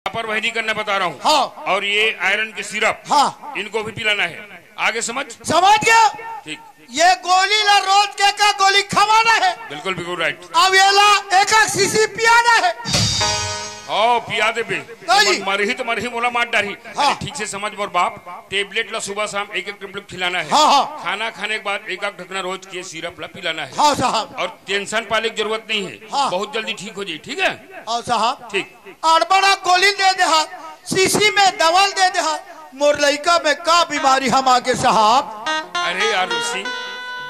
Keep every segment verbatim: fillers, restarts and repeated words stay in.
लापरवाही नहीं करना बता रहा हूँ। हाँ। और ये आयरन के सिरप, हाँ। इनको भी पिलाना है। आगे समझ? समझ गया। ठीक। ये गोली ला रोज के का गोली खवाना है। बिल्कुल, बिल्कुल राइट। अब ये ला एक एक शीशी पियाना है। हाँ, पिया दे बे। हाँ जी। मरही तो मरही, मोला मार डारही। हाँ। अरे ठीक से समझ मोर बाप, टेबलेट ला सुबह शाम एक एक टेबलेट खिलाना है। हाँ, हाँ। खाना खाने के बाद एक आध ढकना रोज के सिरप ला पिलाना है। हाँ साहब। और टेंशन पाले की जरूरत नहीं है। हाँ। बहुत जल्दी ठीक हो जाए, ठीक है? हाँ साहब। ठीक। अड़बड़ा गोली दे दे हा, शीशी में दवाल दे दे हा, मोर लइका में का बीमारी हम आगे साहब? अरे यार सिंह,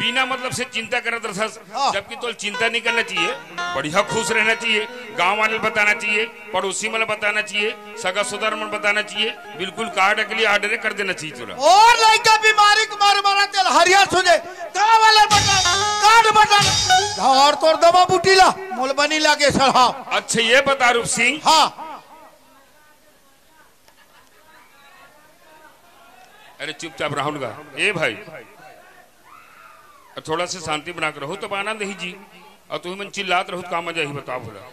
बिना मतलब से चिंता करत रहस, हाँ। जबकि तोल चिंता नहीं करना चाहिए, बढ़िया खुश रहना चाहिए, गांव वाले बताना चाहिए, पड़ोसी मन बताना चाहिए, सगा सुदार मन बताना चाहिए, बिल्कुल कार्ड के लिए ऑर्डर कर देना चाहिए तोला। और लइका बीमारी के मारे मारा तेल हरिया सुने, गांव वाले बता, कार्ड बता, और तोर दवा बूटी ला, मोल बनी लागे साहब। अच्छा ये बता रूप सिंह, हाँ। अरे चुपचाप रहो ना। ए भाई, थोड़ा सा शांति बना के रहो, तब आनंद ही जी। और तुम मन चिल्लात रहो, का मजा ही बताओ भला।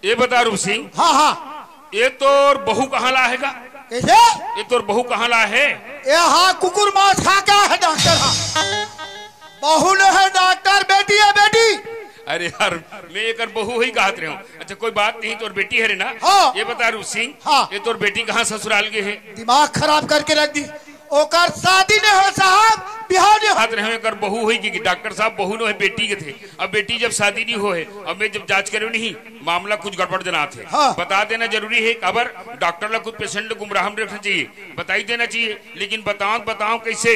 ये बता रूप सिंह, हाँ, हाँ। ये तोर बहू कहाँ ला आएगा? कैसे? ये तोर बहू कहाँ ला है? ये हाँ, कुकुर मांस खा के आए हे डॉक्टर, हाँ। बहू नहीं है डॉक्टर, बेटी है बेटी। अरे यार, मैं एकर बहू ही कहत रहे हूँ। अच्छा कोई बात नहीं, तोर बेटी है रे ना? हाँ। ये बता रूप सिंह, हाँ। ये तोर बेटी कहाँ ससुराल गे हे? दिमाग खराब करके रख दी। ओकर शादी नहीं हो साहब, बिहाव नहीं हो। कहत रहे हूँ, एकर बहू होई कि डॉक्टर साहब, बहू नो है, बेटी के थे। अब बेटी जब शादी नहीं हो है, अब मैं जब जांच करे नहीं, मामला कुछ गड़बड़ जनात है। हाँ। बता देना जरूरी है, काबर डॉक्टर ला कुछ पेशेंट गुमराह में रखना चाहिए, बताई देना चाहिए, लेकिन बताओ, बताओ कैसे?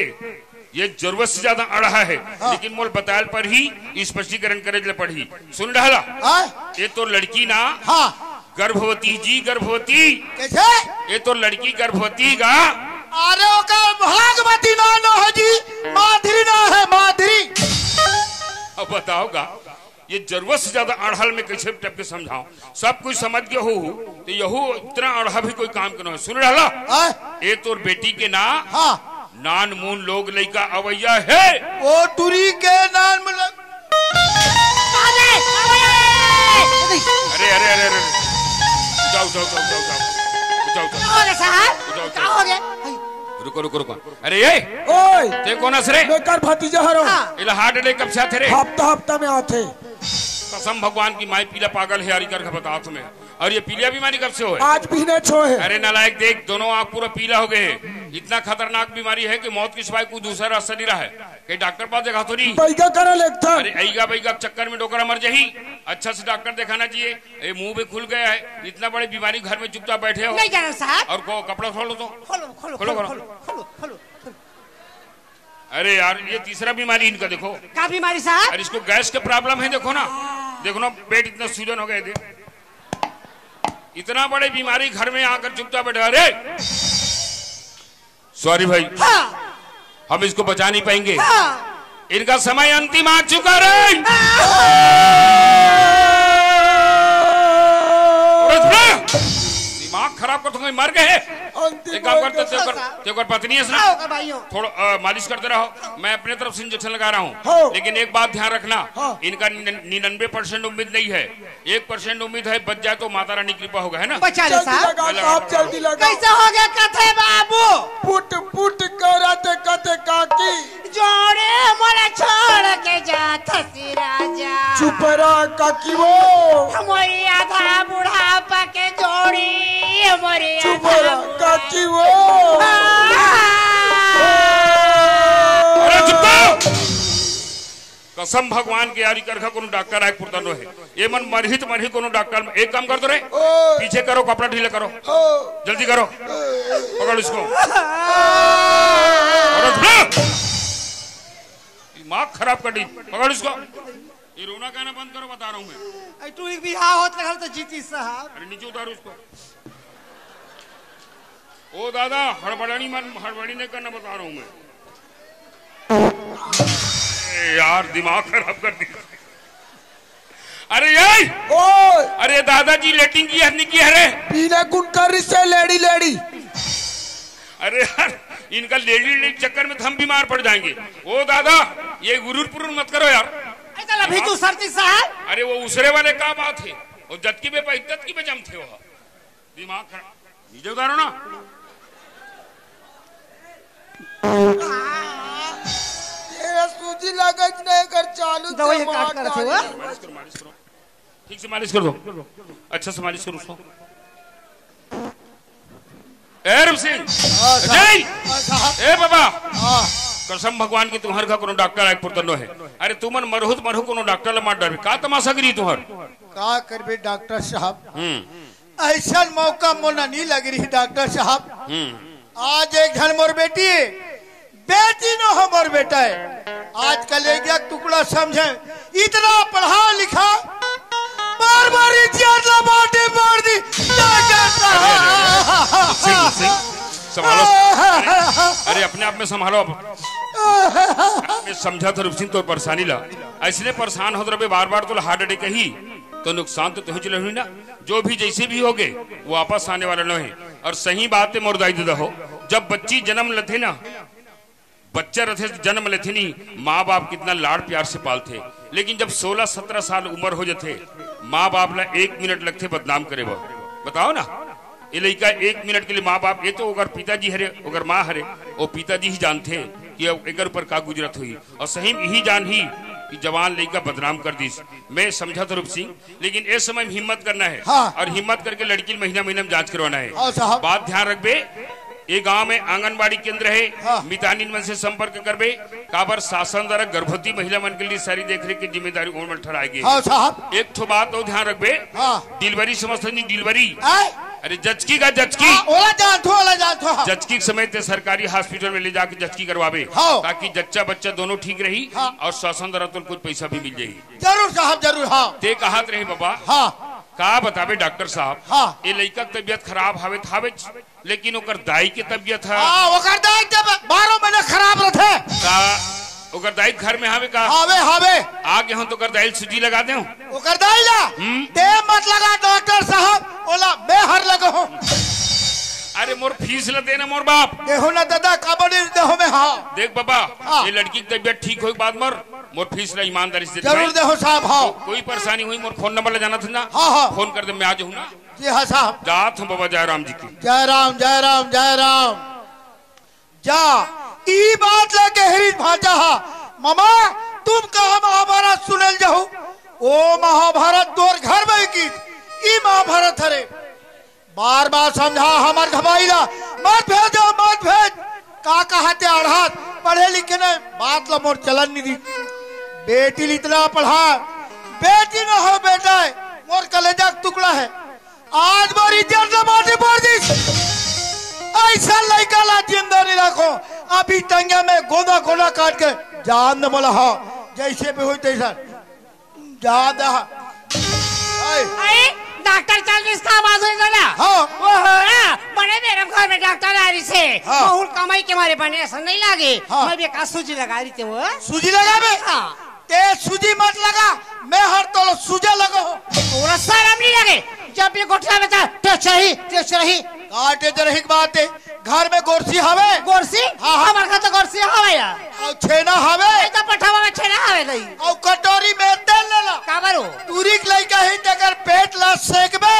ये जरूरत से ज्यादा अड़हा है, हाँ। लेकिन मोल बतायल पर ही स्पष्टीकरण करे ले पड़ही। सुन रहा? हाँ। ये तो लड़की ना, हाँ। गर्भवती जी, गर्भवती। कैसे? ये तो लड़की गर्भवती का। अरे ओकर भागवती ना, ना है जी, माधुरी ना है, माधुरी। अब बताओगा, ये जरूरत से ज्यादा अड़हल में कैसे टप के समझाओ? सब कुछ समझ गए हो, तो यहू इतना अड़हा भी कोई काम के ना है। सुन रहा? हाँ? ये तोर बेटी के ना, हाँ। नान मून लोग लइका अवैया है। ओ टुरी के नान मून लोग। अरे, अरे, अरे, अरे। अरे, अरे, अरे, अरे। उठाओ, उठाओ, उठाओ, उठाओ, उठाओ। उठाओ, उठाओ। का हो गया साहब? उठाओ, उठाओ। का हो गया? रुको, रुको, रुको। अरे, ए! ओए! ते कोन हस रे? मैं कर भतीजा हरव। हाँ। इला हार्ट अटैक कब से आथे रे? हफ्ता, हफ्ता में आथे। कसम भगवान की, माई पीला पागल है, यारी करके बता तुम्हें। और ये पीलिया बीमारी कब से हो है? आज बिहने छो है। अरे नालायक, देख, दोनों आँख पूरा पीला हो गए हैं। इतना खतरनाक बीमारी है कि मौत के सिवाय कोई दूसरा रास्ता नहीं रहा है। कहीं डॉक्टर पास देखा तो नहीं? बैगा करा लेथन। अरे, ऐगा बैगा के चक्कर में डोकरा मर जाही। अच्छा से डॉक्टर दिखाना चाहिए। ये मुंह भी खुल गया है, इतना बड़ी बीमारी, घर में चुपचाप बैठे हो। नहीं जाना साहब। और को, कपड़ा खोलो तो। खोलो, खोलो, खोलो, खोलो, खोलो। खोलो, खोलो, खोलो। अरे यार, ये तीसरा बीमारी इनका देखो। का बीमारी साहब? अरे इसको गैस के प्रॉब्लम है, देखो ना, देखो ना, पेट इतना सूजन हो गया, देख। इतना बड़े बीमारी घर में आकर चुपचाप बैठा। अरे सॉरी भाई, हाँ। हम इसको बचा नहीं पाएंगे। हाँ। इनका समय अंतिम आ चुका रे। हाँ। अरे, दिमाग खराब कर, तुम मर गए। अंतिम एक काम कर, तेरे ऊपर, तेरे ऊपर पत्नी है ना? हाँ, ओकर भाई हो। थोड़ा, अ, मालिश करते रहो, मैं अपने तरफ से इंजेक्शन लगा रहा हूँ। हाँ। लेकिन एक बात ध्यान रखना, हाँ। इनका निन-, निन्यानवे परसेंट उम्मीद नहीं है, एक परसेंट उम्मीद है, बच जाए तो माता रानी कृपा होगा, है ना? बचा ले जल्दी साहब। लगा, साहब, जल्दी लगा। कैसे हो गया कथे बाबू? पुट पुट करत कथे काकी। जोड़े मोला छोड़ के जात हसी राजा। चुप रहा काकी वो। मोरी आधा बुढ़ापा के जोड़ी, मोरी चुप आधा रहा काकी वो। हाँ। अरे चुप रहो। कसम भगवान के यारी करखा कोनो डॉक्टर आए पुरता नो है। ये मन मरही तो मरही कोनो डॉक्टर में। एक काम कर दो रे, ओ। पीछे करो, कपड़ा ढीला करो, ओ। जल्दी करो, पकड़ इसको। अरे उठ ना। दिमाग खराब कर दी, पकड़ इसको। ये रोना गाना बंद करो, बता रहा हूँ मैं। ऐ टूरी के बिहाव होत रहल तो जीती साहब। अरे नीचे उतारो इसको। ओ दादा, हड़बड़ानी मन, हड़बड़ी नहीं करना, बता रहा हूँ मैं। ए यार, दिमाग खराब कर दिया। अरे ये, ओ। अरे दादाजी लेटिंग की हरनी की हरे। पीले कुन कर से लेड़ी लेड़ी। अरे यार, इनका लेडी लेडी चक्कर में तो हम बीमार पड़ जाएंगे। ओ दादा, ये गुरुर पुरुर मत करो यार। ऐसा लभी तू सरती साहब। अरे वो उसरे वाले का बात है, जतकी बे पाई, ततकी बे जमथे हो। दिमाग खराब। नीचे उतारो ना। तेरा सूजी लगत नहीं कर चालू दवाई से काट मार कर रखे हो। डाली। मालिश करो, मालिश करो। ठीक से मालिश कर दो। अच्छा से मालिश करो उसको। ए रूप सिंह। हाँ, साहब। अजय। हाँ, साहब। ए बाबा। हाँ। कसम भगवान की तुम्हार का कोनो डॉक्टर आए पुरतनो है। अरे तुमन मरहु त मरहु कोनो डॉक्टर ला मार डारबे। का तमाशा करी तुम्हार? का करबे डॉक्टर साहब? हम्म। ऐसन मौका मोला नहीं लग रही डॉक्टर साहब। हम्म। आज एक झन मोर बेटी, बेटी न हो मोर बेटा है। आजकल एक एक टुकड़ा समझे, इतना पढ़ा लिखा, बार बार इज्जत ला माटी मार दी डॉक्टर साहब। सिंह, सिंह, संभालो। अरे, अरे, अपने आप में संभालो। आप में समझा था रूप सिंह तोर परेशानी ला। ऐसने परेशान होत रहे बार बार तो हार्ट अटैक ही तो नुकसान तो तुही ला हुई ना। जो भी जैसे भी होगे, वो वापस आने वाला नहीं। और सही बात है मोर दाई ददा हो, जब बच्ची जन्म लेथे ना, बच्चा रथे जन्म लेथे नी, माँ बाप कितना लाड़ प्यार से पालथे। लेकिन जब सोलह सत्रह साल उम्र हो जाथे, माँ बाप ला एक मिनट लगथे बदनाम करे बर। बताओ ना, ये लइका एक मिनट के लिए माँ बाप, ये तो ओकर पिताजी हरे, ओकर माँ हरे, वो पिताजी ही जानथे कि अब एकर ऊपर का गुजरत हुई। और सही में यही जान ही कि जवान लइका बदनाम कर दिस। मैं समझा था रूप सिंह, लेकिन ए समय में हिम्मत करना है। हाँ। और हिम्मत करके लड़की ल महीना महीना में जांच करवाना है। हाँ साहब। बात ध्यान रखबे, ये गांव में आंगनबाड़ी केंद्र है। हाँ। मितानिन मन से संपर्क करबे। काबर शासन द्वारा गर्भवती महिला मन के लिए सारी देखरेख की जिम्मेदारी ओमन ठहराए गे। हाँ साहब। एक ठो बात और ध्यान रखबे। हाँ। डिलीवरी समझथस नहीं, डिलीवरी। आय? अरे जचकी का जचकी। हाँ, ओला जानथो, ओला जानथो, हाँ। जचकी के समय ते सरकारी हॉस्पिटल में ले जाके जचकी करवाबे। हाँ। ताकि जच्चा बच्चा दोनों ठीक रही। हाँ। और शासन द्वारा तो कुछ पैसा भी मिल जाही। जरूर साहब, जरूर, हाँ। ते कहत रहे बाबा। हाँ। का बताबे डॉक्टर साहब? हाँ। ये लइका के तबीयत खराब हावे त हावेच, लेकिन ओकर दाई के तबीयत है। हाँ, ओकर दाई के बारह महीना खराब रथे। का ओकर दाई घर में हावे का? हावे, हावे। आगे हो तो ओकर दाई सूजी लगा दे। ओकर दाई ला? हम्म। ते मत लगा डॉक्टर साहब, ओला मैं हर लगहूँ। अरे मोर फीस ला देना मोर बाप। देहो ना दादा, काबर नहीं देहो मैं, हाँ। देख बाबा, हाँ। ये लड़की की तबीयत ठीक होए के बाद मर मोर फीस ला ईमानदारी से दे जरूर भाई। देहो साहब, हाँ। कोई परेशानी हुई, मोर फोन नंबर ला जानत हस ना? हाँ, हाँ। फोन कर दे, मैं आ जाहूँ ना। जी हाँ साहब। जात हूँ बाबा जय राम जी की। जय राम, जय राम, जय राम। जा, ई बात ला गहरी भांचा हा। मामा, तुम कहाँ महाभारत सुनल जाहू? ओ महाभारत तोर घर में की, ई महाभारत हरे। बार बार समझा हमर घबाई ला, मत भेजो, मत भेज। का कहते अड़हत, पढ़े लिखे नहीं, बात ला मोर चलन नहीं दी। बेटी ला इतना पढ़ा, बेटी न हो बेटा, मोर कलेजा के टुकड़ा है। आज मोर इज्जत ला माटी पड़ दिस। ऐसा लइका ला जिंदा नहीं रखो। अभी टंगिया में गोदा गोदा काट के जान दे मोला, हाँ, जैसे भी होई तैसा। ज्यादा। ऐ। अरे, डॉक्टर चल रही इसका आवाज होई गला। हाँ। वो हो ना, बड़े मेरे घर में डॉक्टर आ रही से। हाँ। बहुत कमाई के मारे बने ऐसा नहीं लागे। हाँ। मैं भी एक सूजी लगा रही थी वो। सूजी लगा बे? हाँ। ते सूजी मत लगा, मैं हर तोलो सूजा लगा हो। थोड़ा शर्म नहीं लगे, जब भी गोठला में था, टेस्ट रही, टेस्ट रही। काटे तो रही बात है। घर में गोरसी हवे? गोरसी? हाँ, हाँ। हमर घर तो गोरसी हवे यार। अउ छेना हवे? ए तो पठावा में छेना हवे नहीं। अउ कटोरी में तेल लेला। काबर हो? टूरी के लइका ही तेकर पेट ला सेकबे,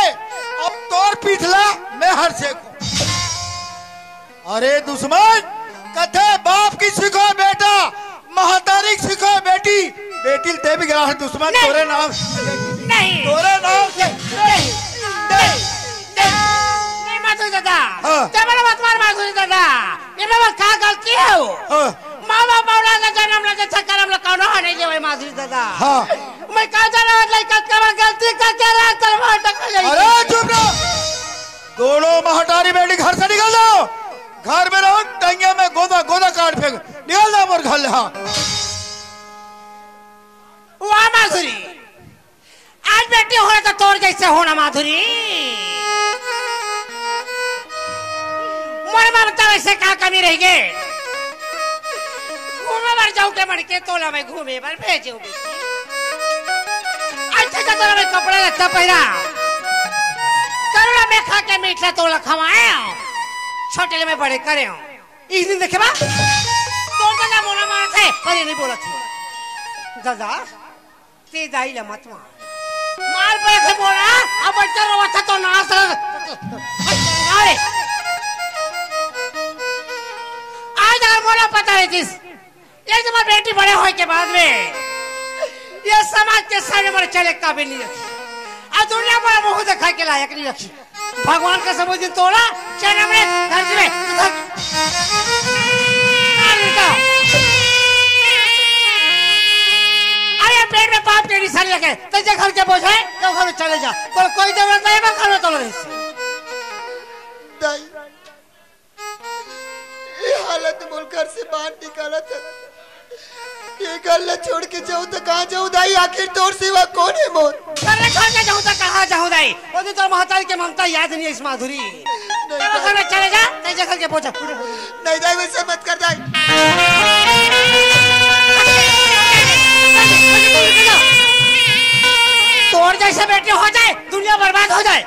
अब तोर पीठ ला मैं हर सेकू। अरे दुश्मन, कथे बाप की सिखो बेटा, महतारी सिखो बेटी, बेटी ते भी गया है दुश्मन। नहीं। तोरे नाम से। नहीं। तोरे नाम से। नहीं। नहीं। नहीं। नहीं, माधुरी दादा। हाँ। ते बड़ा मत मार, माधुरी दादा। ये में का गलती है वो? हाँ। माँ बाप औलाद ला जन्म ला, जैसा कर्म ला, कौनो हो नहीं देवे, माधुरी दादा। हाँ। मैं का जाना, लइका कब गलती का क्या रहा, कर्म अटक जाएगी। अरे चुप रहो। दोनों महतारी बेटी घर से निकल जाओ। घर में रहो, टंगिया में गोदा गोदा काट फेंक, निकल जा मोर घर ले। हाँ। वाह माधुरी, आज बेटी होना तो तोर जैसे होना माधुरी। मोर ममता वैसे का कमी रह गए? घूमे बर जाऊ के मन के तोला में घूमे बर भेजे हो बेटी। अच्छा तो तोला में कपड़ा लत्ता पहिरा, करुणा में खा के मीठा तोला खवाए, छोटे ले में बड़े करे हो। एक दिन देखे बा, तोर दादा मोला मारत हे, अरे नहीं बोलत हे। दादा, ते दाई ला मत मार। मार पड़े थे मोला, अब बच्चा रोवत था तो नाच रहा। अरे, आज अगर मोला पता रहतिस, ये जब बेटी बड़े होए के बाद में ये समाज के सामने मोला चले काबिल नहीं रखी, और दुनिया मोला मुंह दिखाए के लायक नहीं रखी। भगवान का समझ दिन तोला चना में धरती में तू धर। अरे पेट में पाप के निशानी लगे, तैसे घर के बोझ है, तो घर में चले जा, तो कोई जरूरत नहीं है, मैं घर में तो रही। दाई, ये हालत में मोला घर से बाहर निकालत है। ये घर ला छोड़ के जाऊं तो कहाँ जाऊं दाई? आखिर तोर सिवा कौन है मोर? घर ला छोड़ के जाऊं तो कहाँ जाऊं दाई? वो दिन तोर महतारी के ममता याद नहीं है इस माधुरी। नहीं तो दाई। घर में चले जा, नहीं जा घर के पहुंचा। नहीं दाई, वैसे मत कर दाई। तोर जैसे बेटे हो जाए, दुनिया बर्बाद हो जाए।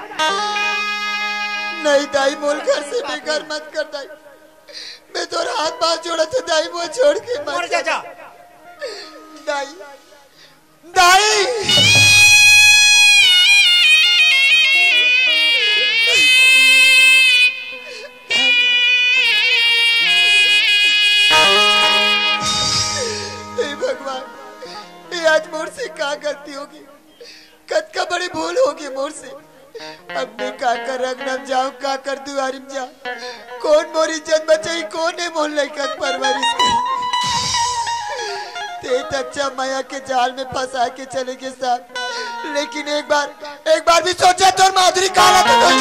नहीं दाई, मोला घर से बेघर मत कर दाई। मैं तोर हाथ पाँव जोड़त हूँ दाई, मोला छोड़ के मत मर जा, जा। जा। दाई, दाई। हे भगवान, ये आज मोर से का गलती होगे? कतका बड़ी भूल होगे मोर से। अब मैं काकर अंगना म जाऊं, काकर दुआरी म जाऊं? कौन मोर इज्जत बचाही, कौन ए मोर लइका के परवरिश करही? तें त अच्छा मया के जाल में फंसा के चले गे साहब, लेकिन एक बार, एक बार भी सोचे तोर माधुरी का हालत होही?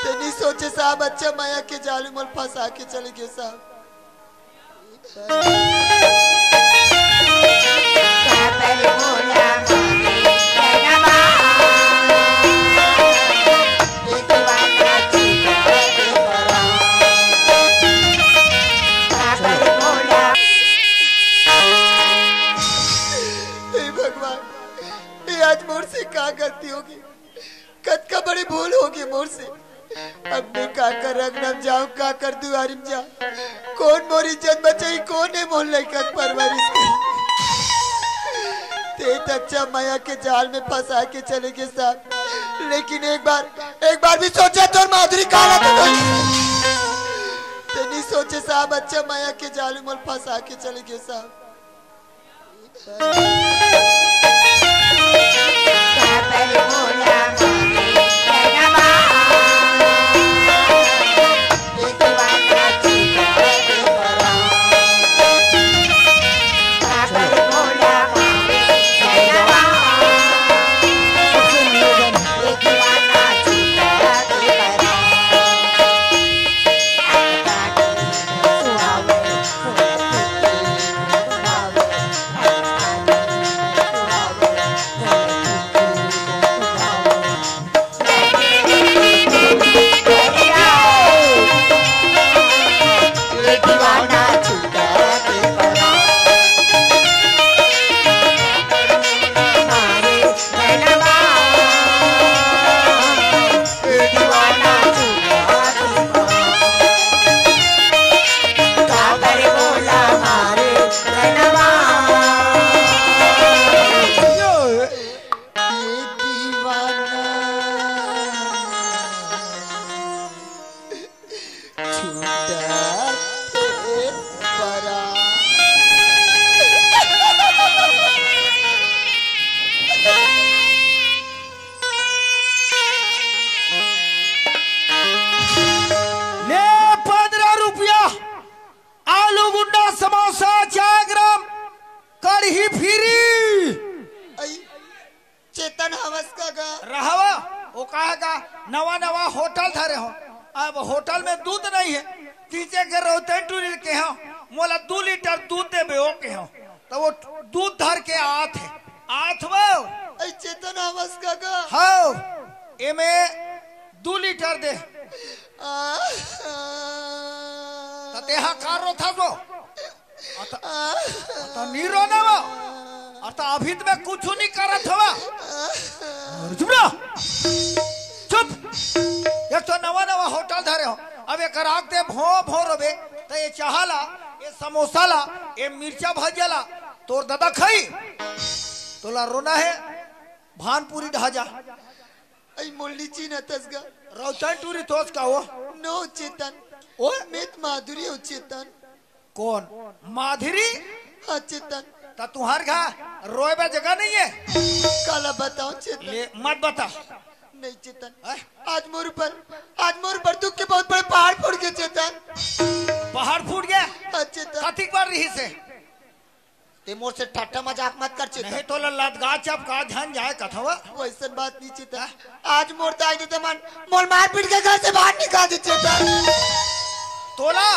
तें नइ सोचे साहब, अच्छा मया के जाल में मोला फंसा के चले गे साहब। हे भगवान, ये आज मोर से का गलती होगे? कतका बड़ी भूल होगे मोर से। अब मैं काकर अंगना म जाऊं, काकर दुआरी म जाऊं? कौन मोर इज्जत बचाही, कौन ए मोर लइका के परवरिश करही? तें त अच्छा मया के जाल में फंसा के चले गे साहब, लेकिन एक बार, एक बार भी सोचे तोर माधुरी का हालत होही? तें नइ सोचे साहब, अच्छा मया के जाल में मोला फंसा के चले गे साहब। ले, पंद्रह रुपया, आलू गुंडा, समोसा, चार ग्राम, कढ़ी फ्री। आई, चेतन हवस का गा? रहवा, वो का हे का, नवा नवा होटल धरे हो। अब होटल में दूध नहीं है, तीजे के रोते टूरी के हो, मोला दू लीटर दूध देबे, ओ के हो। तो वो दूध धर के आत हे, आत वो। आई चेतन हवस का गा? हो, एमे दू लीटर दे। आ, त तेहा कार रो था जो। अत, अत नी रोना वो। अत अभी त मैं कुछ नहीं करत हवा। अरे चुप रह। चुप। एक तो नवा नवा होटल धरे हो। अब एक राख दे भो भो रोबे। त ये चाह ला, ये समोसा ला, ये मिर्चा भजिया ला, तोर दादा खाई। तोला रोना है। भानपुरी ढाजा। अई मोला नी चिन्हत हस गा। रौतन टूरी तोस का वो? नो चेतन। ओ? मैं त माधुरी हूँ चेतन। कौन? माधुरी? हाँ चेतन। त तुँहर घर रोए बर जगह नहीं है? काला बताओ चेतन। ले, मत बता। नहीं चेतन। हैं? आज मोर ऊपर, आज मोर ऊपर दुख के बहुत बड़े पहाड़ फूट गे चेतन। पहाड़ फूट गे? हाँ चेतन। कतिक बार रहिसे? ते मोर से ठट्टा मजाक मत कर चेतन। नहीं तो लल्लात गा चपका झन जाए कथवा। वैसन बात नहीं चेतन। हाँ? आज मोर दाई ददा मन मोला मार पीट के घर से बाहर निकाल दे चेतन। तोला?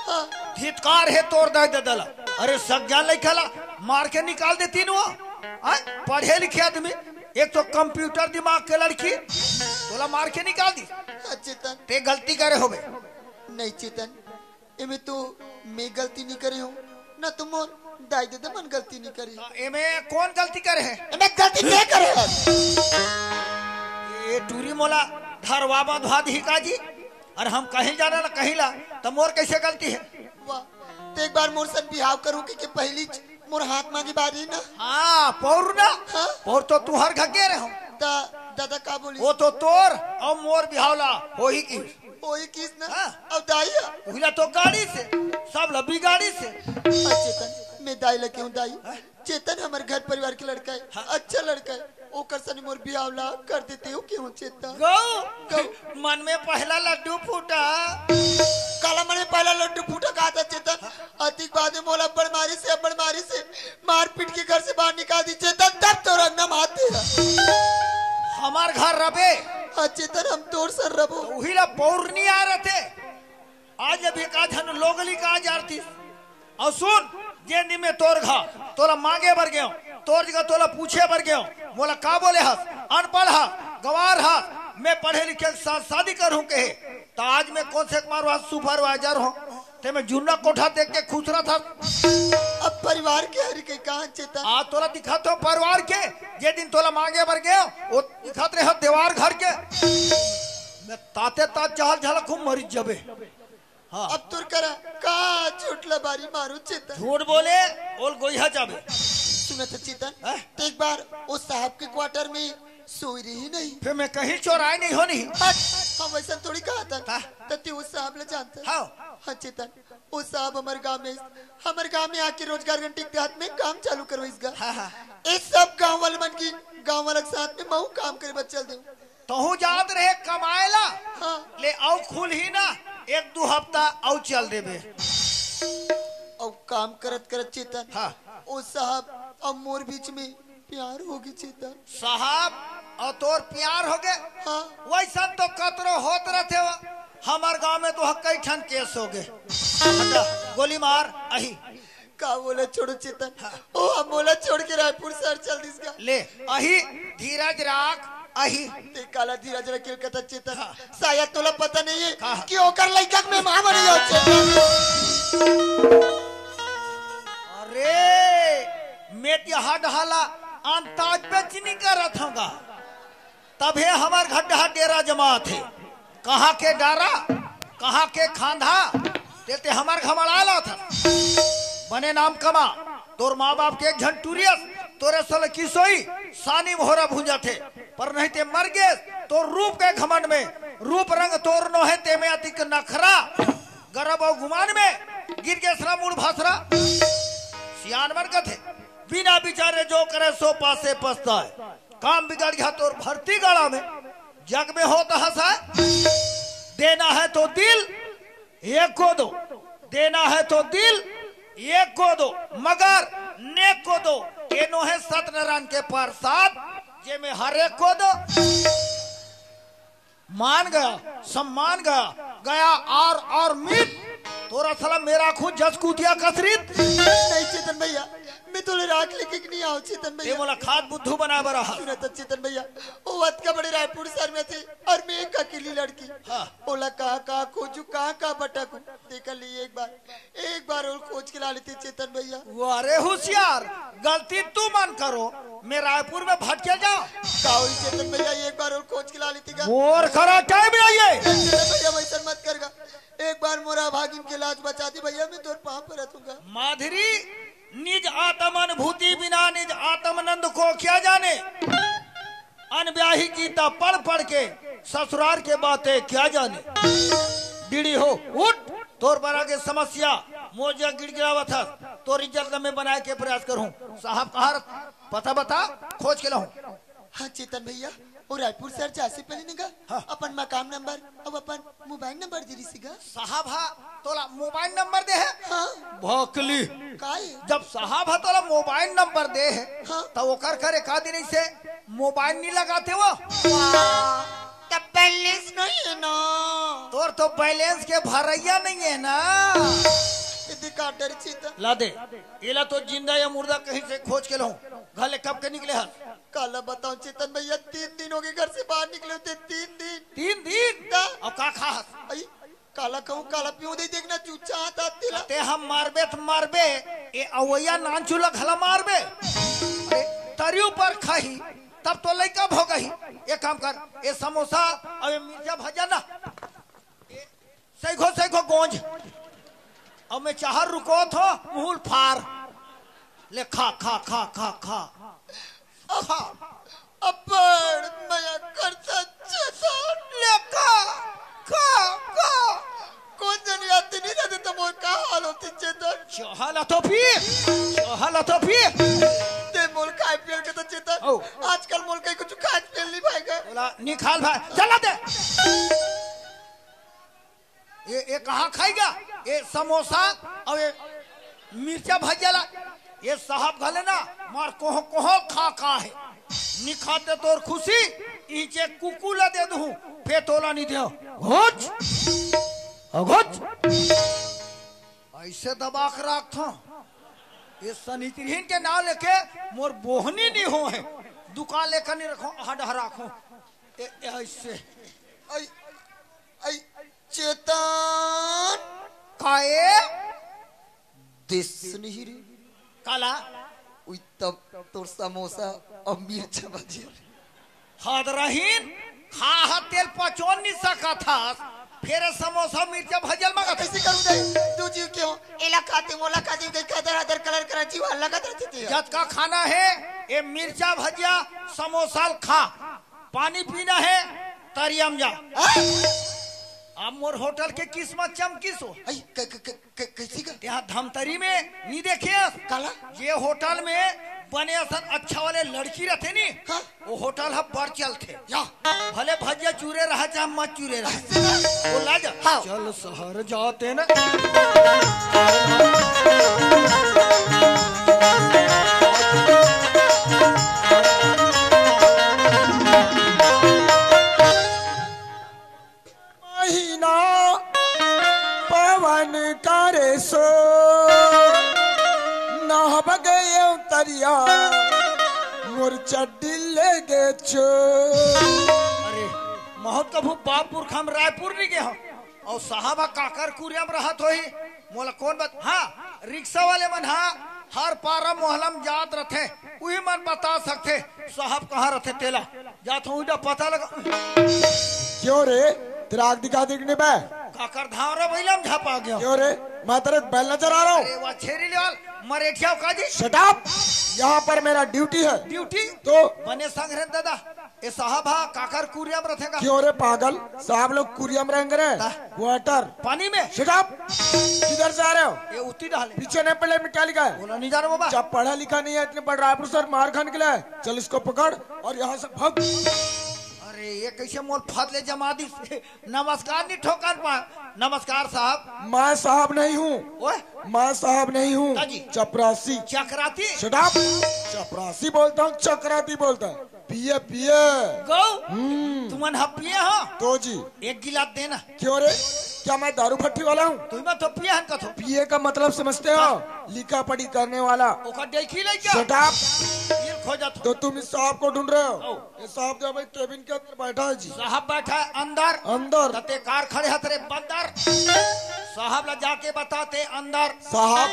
हाँ। धिक्कार हे तोर दाई ददा ला। अरे सज्ञान लइका ला मार के निकाल देतिन वो। हैं? पढ़े लिखे आदमी, एक तो कंप्यूटर दिमाग के लड़की, तोला मार के निकाल दी। हाँ चेतन। ते गलती करे होबे। नहीं चेतन, एमे तो मैं गलती नहीं करे हूँ, ना तो मोर दाई ददा मन गलती नहीं करे। त एमे कौन गलती करे हे? एमे गलती ते करे हे। ए टूरी मोला धरवा बंधवा दिही का जी? अरे हम कहीं जाना ना कहीं ला, त मोर कैसे गलती हे? वाह, ते एक बार मोर सन बिहाव करूँ के, के पहली च-, मोर हाथ मांगी बारी ना। हाँ, पौर ना? हाँ? पौर तो तुँहर घर गे रहे हो। त ददा का बोली? वो तो तोर अउ मोर बिहाव ला होही की। ओही किस ना? हाँ। अब दाई है। उहिला तो गाड़ी से, सब लबी गाड़ी से। हाँ, चेतन, मैं दाई लगे हूँ दाई। हाँ। चेतन हमर घर परिवार के लड़का है, हाँ। अच्छा लड़का है। ओकर सने मोर बिहाव ला कर देते हो क्यों चेतन? गौ, गौ। मन में पहला लड्डू फूटा। काला मन में पहला लड्डू फूटा कहा था चेतन? अतिक बाद में मोला बड़ मारी से, बड़ मारी से मार पीट के घर से बाहर निकाल दी चेतन, तब तो रंगना माते है। हमार घर रबे। हाँ चेतन, हम तोर सर रबो। उहिला पौर नहीं आ रहे थे। आज अभी का झन लोगली का आ जारतीस। अउ सुन, जे दिन में तोर घर तोला मांगे बर गेंव, तोर जगह तोला पूछे बर गेंव, मोला का बोले हस? अनपढ़ हस, गवार हस, मैं पढ़े लिखे के साथ शादी करहूं कहे, त आज मैं कौन से मारवा सुपरवाइजर हूं, ते मैं जुन्ना कोठा देख के खुश रहत हस। अब परिवार के हर के कहां चेतन? आज तोला दिखत हो परिवार के, जे दिन तोला मांगे बर गेंव, वो दिखत रहे देवार घर के। मैं ताते तात चाल झलक हूं, मरी जबे। हाँ। अब तोर करा का झूठ लबारी मारू चेतन? झूठ बोले, ओल गोइहा जाबे। सुनत ह चेतन, हैं? ते एक बार ओ साहब के क्वार्टर में सोई रही नहीं। फिर मैं कहीं चोराए नहीं हो नहीं। हट, हम वैसन थोड़ी कहा था। हाँ। त ते ओ साहब ले जानता। हाँ। हाँ चेतन, ओ साहब हमर गांव में, हमर गांव में आके रोजगार गारंटी के तहत में काम चालू करवाइस गा। हाँ, हाँ। ए सब गांव वाले मन की, गांव वाला के साथ में महू काम करे बर चल देंव। तहूं जात रहे कमाए ला, हाँ। ले अउ खुलही ना, एक दू हफ्ता अउ चल देबे। अउ काम करत करत चेतन, हाँ। ओ साहब, अब मोर बीच में प्यार होगे चेतन। साहब, अउ तोर प्यार होगे? हाँ। वैसन तो कतरो होत रथे हो। हमर गांव में तो कई ठन केस होगे। हटा, गोली मार, अही। का बोला छोड़ो चेतन? हाँ। ओ, हम मोला छोड़ के रायपुर शहर चल दिस गा। ले, अही, धीरज राख, अही। ते काला धीरज रखे कथा चेतन। हाँ। शायद तोला पता नहीं है का? कि ओकर लइका के मैं मां बनी जाओ चेतन। अरे, मैं तिहा डहाला अंताज बेचनी करत हूँ गा। तभे हमर घर डहर डेरा जमात हे। कहाँ के डारा, कहाँ के खांधा, ते ते हमर घमड़ा लात हस। बने नाम कमा, तोर माँ बाप के एक झन टूरी अस, तोरे सल किसोई, सानी मोहरा भूंजत हे। पर नहीं ते मर गेस, तोर रूप के घमंड में, रूप रंग तोर नोहे ते में अतिक नखरा, गरब अउ गुमान में, गिर गेस रा मूड़ भासरा। सियान मन कथे, बिना बिचारे जो करे सो पासे पछताए। काम बिगड़ गया तोर भर्ती गाड़ा में, जग में होत हस। देना है तो दिल, एक को दो। देना है तो दिल, एक को दो, मगर नेक को दो। ये नोहे सत्यनारायण के प्रसाद, जे में हर एक को दो। मान गया, सम्मान गया, गया आर आर मीत। तोर सला मेरा खून जस कुतिया कसरीत। नहीं चेतन भैया, मैं तोले राख लेके नहीं आऊं चेतन ये भैया। मोला खाद बुद्धू बनाए बर रहा। सुनत चेतन भैया, वो अतका बड़े रायपुर शहर में थे अउ मैं एक अकेली लड़की। हाँ। ओला कहाँ कहाँ खोजू, कहाँ कहाँ भटकू, देख ली एक बार। एक बार ओल खोज के ला लेते चेतन भैया। वाह रे होशियार, गलती तुमन करो, मैं रायपुर में भटके जाओ। का होई चेतन भैया, एक बार ओल खोज के ला लेते का? मोर करा टाइम नहीं है। चेतन भैया वैसन मत करगा, एक बार मोरा भागिन के लाज बचा दी भैया, मैं तोर पाँव परत हूँ गा। माधुरी, निज आत्म अनुभूति बिना निज आत्म नंद को क्या जाने। अनब्याही गीता पढ़ पढ़ के ससुरार के बातें क्या जाने। डीडी हो, उठ, तोर बरा के समस्या मोर जग गिड़गिड़ावत हस, तोर इज्जत ल मैं बनाए के प्रयास करहूँ। साहब कहाँ रथ-, पता बता, खोज के लाहूँ। हाँ चेतन भैया, वो रायपुर शहर जाए से पहले निका हाँ। अपन मकान नंबर अउ अपन मोबाइल नंबर दे रही गा। साहब हा तोला मोबाइल नंबर दे हे? हाँ। भोकली। काहे? जब साहब हा तोला मोबाइल नंबर दे हे, हाँ। त ओकर करे का दिन से मोबाइल नहीं लगाते वो? वाह, तब बैलेंस नहीं है ना। तोर तो बैलेंस के भरैया नहीं है ना। यदि का डर चीता। ला दे, एला तो जिंदा या मुर्दा कहीं से खोज के लाहूँ। घर ले कब के निकले हस? काला बताऊं चेतन भैया, तीन दिन हो गए घर से बाहर निकले होते, तीन दिन। तीन दिन? ता? अब का खा हस? आई, काला कहूं, काला पीऊं, दे देखना चूचा आता तेला। ते हम मारबे त मारबे, ए अवैया नानचू ल घला मारबे। अरे, तरी ऊपर खाही, तब तो लइका भोगही। एक काम कर, ए समोसा अउ ए मिर्चा भजा ना। ए, सही खो, सही खो गोंज। अब मैं चाहर रुको थो, मुहुल फार। ले खा, खा, खा, खा, खा। खा। अब्बड़ मया करता चेतन। ले खा, खा, खा। कोन जनी आती नहीं रहते तो मोर का हाल होती चेतन? चहल तो पी, चहल तो पी। ते मोर खाए पियल के तो चेतन। ओ। आजकल मोर कहीं कुछ खाए पियल नहीं भाई का। बोला, निकाल भाई, चला दे। ये, ये कहाँ खाएगा? ये समोसा अउ ये मिर्चा भजिया ला। ये साहब घले ना, मार कोह कोह खा खा हे। नी खाते तोर खुशी, इचे कुकु ला दे दूँ, फेर तोला नी देव। घोच, घोच। ऐसे दबा के रखथों। ये सनिचरिन के नाव लेके मोर बोहनी नी हो हे। दुकान लेकर नी रखों, हड हराखों। ए, ए, ऐसे। ऐ, ऐ, चेतन। काए? दिस नहीं रे। काला? उई तब तोर समोसा अउ मिर्चा भजिया। हद रहीन, खा ह तेल पचोन नी सकत हस, फेर समोसा मिर्चा भजिया ल मांगत हस। कैसे करूं दे? तू जीव क्यों? एला खाते, मोला खाते, कहीं खाते, अदर कलर करा जीव अलग रहते थे। जतका खाना हे, ए मिर्चा भजिया, समोसा ल खा। पानी पीना हे, तरिया म जा। हाँ? अब मोर होटल के किस्मत चमकिस हो। आई, क-, क-, क-, क-, कैसी का? यहाँ धमतरी में नी देखेस? काला? ये होटल में बने असन अच्छा वाले लड़की रथे नी, हाँ। वो होटल ह बड़ चलथे। या। भले भजिया चूरे रहा, चाहे मत चूरे रहा। वो ला जा। हाँ। चल शहर जाते ना। महीना पवन करे सो, नहब गए तरिया, मोर चड्डी ले गे चो। अरे, महत कभू बाप पुरखा म रायपुर नहीं गए हो। अउ साहब ह काकर कुरिया म रहत होही, मोला कोन बत-, हाँ, रिक्शा वाले मन ह हर पारा मोहल्ला म जात रथे, उही मन बता सकथे साहब कहाँ रथे तेला। जात हूँ, उही डा पता लगा। क्यों रे, तेरा आग दिखा दिखने बे? काकर धावरा भैला म झपा गया। क्यों रे, मैं तेरे बैल नजर आ रहा हूँ? अरे वाह, छेरी लाल, मरेठिया का जी? Shut up! यहाँ पर मेरा ड्यूटी है। ड्यूटी? तो? बने संग रे दादा। ए साहब हा काकर कुरिया म रथे का? क्यों रे पागल, साहब लोग कुरिया म रहेंगे रे। ता? क्वार्टर। पानी में? Shut up! किधर जा रहे हो? ये उत्ती डाले। पीछे नहीं पड़े में क्या लिखा है? बोला नहीं जा रहा बाबा। जब पढ़ा लिखा नहीं है इतने बड़ रायपुर सर मार खाने के लिए, चल इसको पकड़ और यहाँ से भाग। अरे ये कैसे मोर फत ले जमा दी? नमस्कार नहीं ठोकर पा। नमस्कार साहब। मैं साहब नहीं हूँ। ओए? मैं साहब नहीं हूँ। ता जी। चपरासी। चकराती? Shut up! चपरासी बोलता हूँ, चकराती बोलता है। पिए, पिए। गौ? हम्म। तुमन ह पिए हो? तो जी। एक गिलास देना। क्यों रे? क्या मैं दारू भट्टी वाला हूँ? तुम तो पिए हन कथो। पिए का मतलब समझते हो? हाँ। लिखा पढ़ी करने वाला। ओकर देखी ले क्या? Shut up! ये खोजत हो। तो तुम इस साहब को ढूंढ रहे हो? ओ। ये साहब जो भाई केबिन के अंदर बैठा है जी। साहब बैठा है अंदर। अंदर। तते कार खड़े हत रे बंदर। साहब ला जाके बताते अंदर। साहब।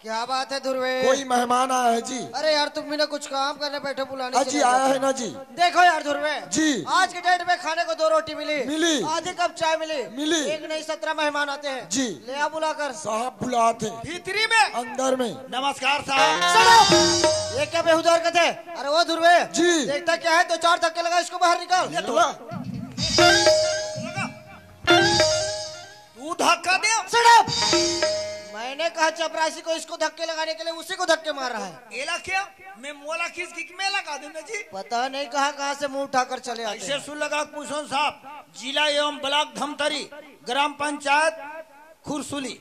क्या बात है ध्रुवे? कोई मेहमान आया है जी। अरे यार, तुम भी ना कुछ काम करने बैठो, बुलाने हाँ के जी, लिए आया जाते है हो। ना जी। देखो यार ध्रुवे, जी। आज के डेट में खाने को दो रोटी मिली, मिली। आधी कप चाय मिली, मिली। एक नहीं, सत्रह मेहमान आते हैं। जी। ले आ बुलाकर। साहब बुलाते। भीतरी में। अंदर में। नमस्कार साहब। सुनो, ये क्या बेहुदा हरकत है? अरे वो ध्रुवे, जी। देखता क्या है, दो चार धक्के लगा, इसको बाहर निकाल। ले तो। ला। तू धक्का दे। Shut up! मैंने कहा चपरासी को, इसको धक्के लगाने के लिए उसी को धक्के मार रहा है। एला क्या? मैं मोला किस किक में लगा दूं ना जी? पता नहीं कहाँ कहाँ से मुंह उठाकर चले आते ऐसे हैं। सुन लगा कुशन साहब, जिला एवं ब्लॉक धमतरी, ग्राम पंचायत खुरसुली।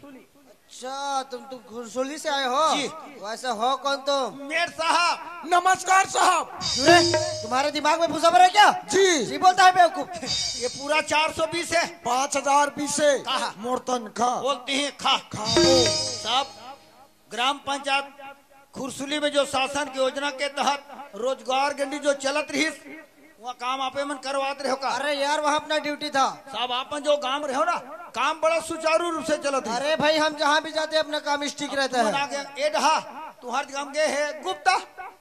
अच्छा, तुम तुम खुरसुली से आए हो? जी। वैसे हो कौन तुम? मेर साहब। नमस्कार साहब। अरे, तुम्हारे दिमाग में भूसा भरा है क्या? जी। जी बोलता है बेवकूफ। ये पूरा चार सौ बीस है। पाँच हजार बीस है। कहा? मोर तनखा। बोलते हैं खा। खाओ। साहब, ग्राम पंचायत खुरसुली में जो शासन की योजना के तहत रोजगार गारंटी जो चलत रहिस, वहाँ काम आपे मन करवात रहे हो का? अरे यार, वहाँ अपना ड्यूटी था। साहब, आपन जो काम रहे हो ना, काम बड़ा सुचारू रूप से चलत है। अरे भाई, हम जहाँ भी जाते हैं, अपना काम स्टिक रहता है। ए डहा, तुम्हारे काम गए है गुप्ता।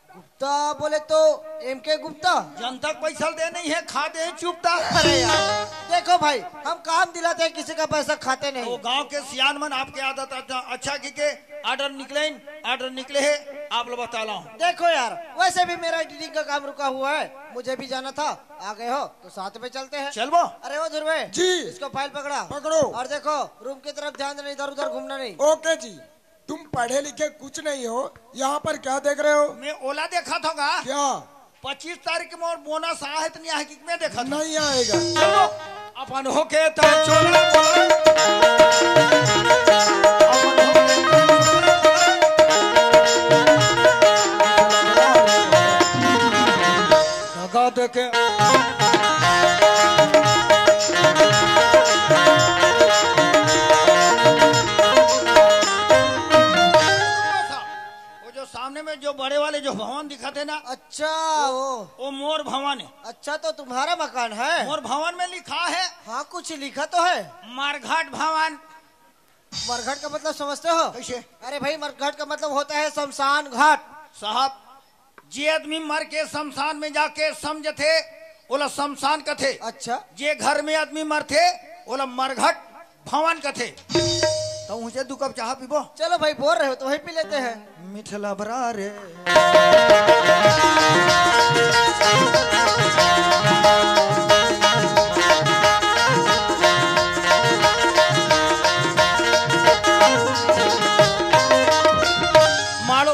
गुप्ता बोले तो एम के गुप्ता। जनता के पैसा दे नहीं है, खा दे चुपता। अरे यार, देखो भाई, हम काम दिलाते हैं, किसी का पैसा खाते नहीं। वो गांव के सियान मन आपके आदत अच्छा, अच्छा की के ऑर्डर निकले, ऑर्डर निकले है, आप लोग बता लो। देखो यार, वैसे भी मेरा एडिटिंग का काम रुका हुआ है, मुझे भी जाना था, आ गए हो तो साथ में चलते हैं। चलबो। अरे ओ ध्रुवे जी। इसको फाइल पकड़ा। पकड़ो। और देखो, रूम की तरफ ध्यान देना, इधर उधर घूमना नहीं। ओके जी। तुम पढ़े लिखे कुछ नहीं हो, यहाँ पर क्या देख रहे हो? मैं ओला देखा था का? क्या? पच्चीस तारीख के मोर बोनस आ है तो नहीं आ है कि मैं देखा था? नहीं आएगा। चलो, अपन होके तो चलो। लगा दे के। वो जो सामने में जो बड़े वाले जो भवन दिखत हे ना, अच्छा, वो। वो मोर भवन है। अच्छा, तो तुम्हारा मकान है? मोर भवन में लिखा है। हाँ, कुछ लिखा तो है। मरघट भवन। मरघट का मतलब समझते हो? कैसे? अरे भाई, मरघट का मतलब होता है शमशान घाट। साहब, जे आदमी मर के शमशान में जाके समझथे, ओला शमशान कथे। अच्छा। जे घर में आदमी मरथे, ओला मरघट भवन कथे। तो उसे दू कप चाह पीबो? चलो भाई, बोल रहे हो तो वही पी लेते हैं। मिठला बरा रे। माड़ो।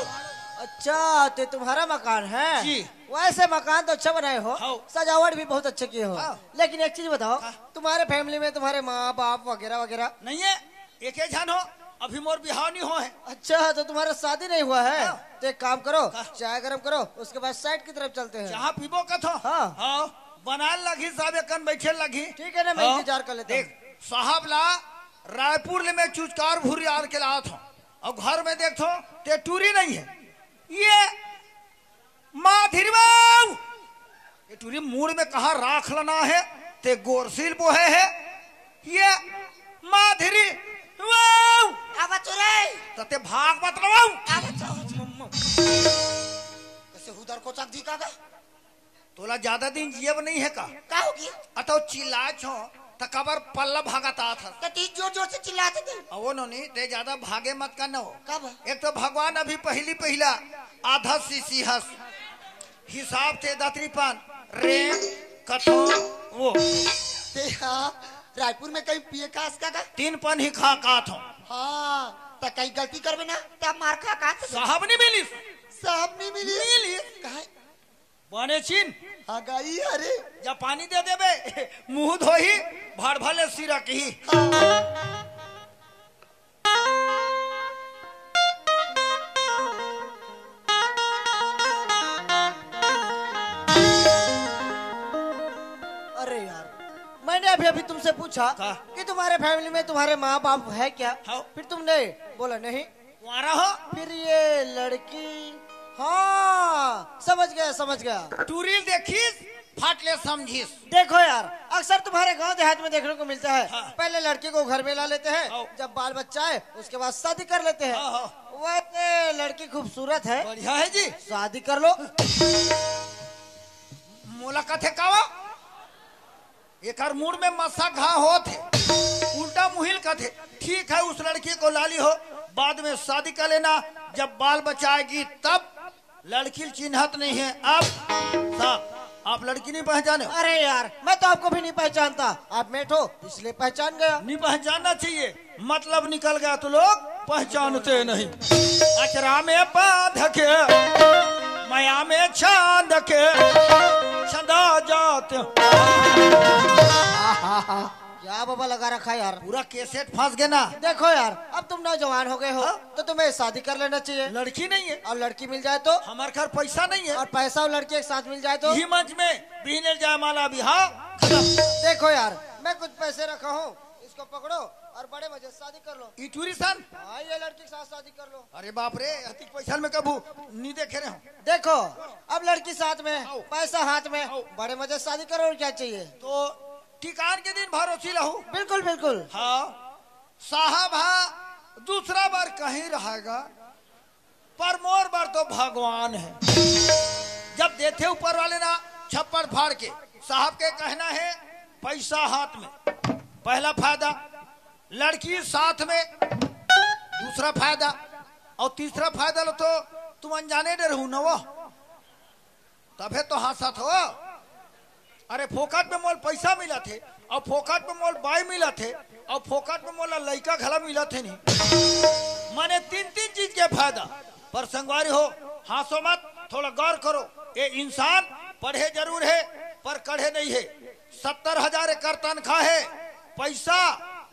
अच्छा, तो तुम्हारा मकान है? जी। वैसे मकान तो अच्छा बनाए हो, हाँ। सजावट भी बहुत अच्छे किए हो। हाँ। लेकिन एक चीज बताओ, हाँ। तुम्हारे फैमिली में तुम्हारे माँ बाप वगैरह वगैरह? नहीं है, एक ही झन हो, अभी मोर बिहाव नहीं हो है। अच्छा, तो तुम्हारा शादी नहीं हुआ है? हाँ। तो एक काम करो, हाँ। चाय गरम करो, उसके बाद साइड की तरफ चलते हैं। चाह पीबो कथो? हाँ। हाँ, बनाए लगही, सब एक कन बैठे लगही। ठीक है ना, मैं हाँ। इंतजार कर लेता हूँ। देख, साहब ला रायपुर ले मैं चुचकार भूरी आर के लात हूँ, और घर में देखथो ते टूरी नहीं है। ये माँ धीरी बाऊ, ये टूरी मूड़ में कहा राख लना है, ते गोरसील बोहे है। ये माँ धीरी बाऊ। आवा चुरे। त ते भाग मत लवाऊ। आवा चुरे। कैसे हुदर को चक दी का? तोला ज्यादा दिन जियब नहीं है का? का होगी? अतो चिल्ला छो, त कबर पल्ला भागत आत हस। त ती जोर जोर से चिल्लाते थे। अवो नोनी, ते ज्यादा भागे मत करना हो। कब? एक तो भगवान अभी पहली पहला आधा सीसी हस। हिसाब थे दतरी पान, रे, कथो, वो। ते हाँ, रायपुर में कहीं पिए का हस का का? तीन पन ही खा का थो। हाँ, त कहीं गलती करबे ना, त मार खा का थो। साहब नहीं मिलिस। साहब नहीं मिलिस। मिलिस। कहाँ? बने चिन। आ गई, अरे। जा पानी दे देबे, मुंह धोही, भर भले सिरा की। हाँ। अरे यार, मैंने अभी अभी तुमसे पूछा का? कि तुम्हारे फैमिली में तुम्हारे माँ बाप है क्या? हाँ। फिर तुमने बोला नहीं। कुंवारा हो? फिर ये लड़की, हाँ, समझ गया, समझ गया। टूरी देखिस, फट ले समझिस। देखो यार, अक्सर तुम्हारे गांव देहात में देखने को मिलता है। हाँ। पहले लड़की को घर में ला लेते हैं, हाँ। जब बाल बच्चा है, उसके बाद शादी कर लेते हैं। हाँ, हाँ। वैसे लड़की खूबसूरत है, बढ़िया है जी। शादी कर लो। मोला कथे कावा, एकर मूड में मसा घा होत हे, उल्टा मुहिल कथे। ठीक है, उस लड़की को ला ली हो, बाद में शादी कर लेना, जब बाल बच्चा आएगी तब। लड़की चिन्हत नहीं है। आप साहब, आप लड़की नहीं पहचाने हो? अरे यार, मैं तो आपको भी नहीं पहचानता। आप मेठ हो, इसलिए पहचान गया। नहीं पहचानना चाहिए, मतलब निकल गया तो लोग पहचानते नहीं। अचरा में बांध के, मया में छांद के, छंदा जाते। क्या बाबा लगा रखा है यार। पूरा कैसेट फंस गया ना। देखो यार, अब तुम नौजवान हो गए हो, हाँ? तो तुम्हें शादी कर लेना चाहिए। लड़की नहीं है। और लड़की मिल जाए तो? हमारे घर पैसा नहीं है। और पैसा और लड़की एक साथ मिल जाए तो? यही मंच में बिहने जयमाला बिहाव खत्म। देखो यार, मैं कुछ पैसे रखा हूँ, इसको पकड़ो और बड़े मजे से शादी कर लो। ई टूरी सन? हाँ, ये लड़की के साथ शादी कर लो। अरे बाप रे, अतिक पैसा में कभू नहीं देखे रहे हो। देखो, अब लड़की साथ में, आओ। पैसा हाथ में, आओ। बड़े मजे से शादी करो, और क्या चाहिए? तो टिकान के दिन भरोसी लहू। बिल्कुल, बिल्कुल। हाँ, साहब हा दूसरा बार कहीं रहेगा, पर मोर बार तो भगवान है। जब देथे ऊपर वाले ना छप्पड़ फाड़ के, साहब के कहना है, पैसा हाथ में, पहला फायदा, लड़की साथ में, दूसरा फायदा, और तीसरा फायदा लो तो तुम अनजाने डरहू न वो। तभे तो हंसत हो। अरे, फोकट में मोल पैसा मिलत हे, और फोकट में मोल बाई मिलत हे, और फोकट में मोला लइका घला मिलत हे नहीं। माने तीन तीन चीज के फायदा। पर संगवारी हो, हंसो मत, थोड़ा गौर करो। ये इंसान पढ़े जरूर है, पर कढ़े नहीं है। सत्तर हजार एकर तनखा है, पैसा